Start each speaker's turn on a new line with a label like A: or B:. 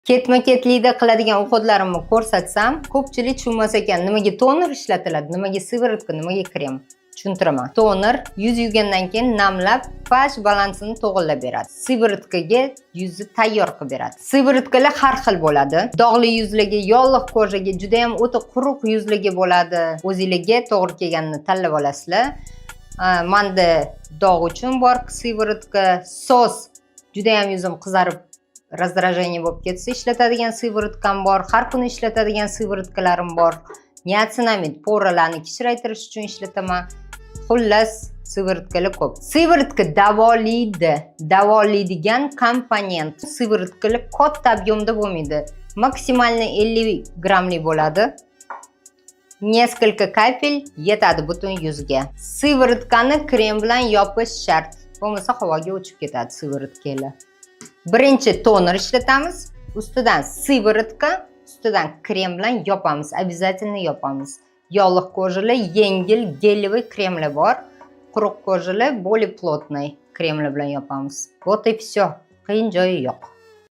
A: Ketma ketlikda qiladigan уход larimni ko'rsatsam, ko'pchilik tushunmas ekan, nimaga toner ishlatiladi, nimaga сыворотка, nimaga krem. Tushuntiraman. Toner yuz yuvgandan keyin namlab, pH balansini to'g'irlab beradi. Сыворотка ga yuzni tayyor qilib beradi. Сыворотка lar har xil bo'ladi. Dog'li yuzlarga, yog'liq кожа ga, juda ham o'ta quruq yuzlarga bo'ladi. O'zinglarga to'g'ri kelganini tanlab olasizlar. Manda dog' uchun bor сыворотка, soz juda ham yuzim qizarib, раздражение bo'lib ketsa ishlatadigan сыворотка m bor, har kuni ishlatadigan сыворотка larim bor. Niacinamid пора larni kichraytirish uchun ishlataman. Xullas, сыворотка lar ko'p. Сыворотка davolaydi, davolaydigan komponent. Сыворотка lar katta объем da bo'lmaydi. Максимально 50 grammli bo'ladi. Несколько капель yetadi butun yuzga. Сыворотка ni krem bilan yopish shart. Bo'lmasa havoga uchib ketadi сыворотка lar. Birinchi toner ishlatamiz, ustidan сыворотка, ustidan krem bilan yopamiz, обязательно yopamiz. Yog'liq кожа lar yengil гелевый kremlar bor. Quruq кожа lar более плотный kremlar bilan yopamiz. Вот и все. Qiyin joyi yo'q.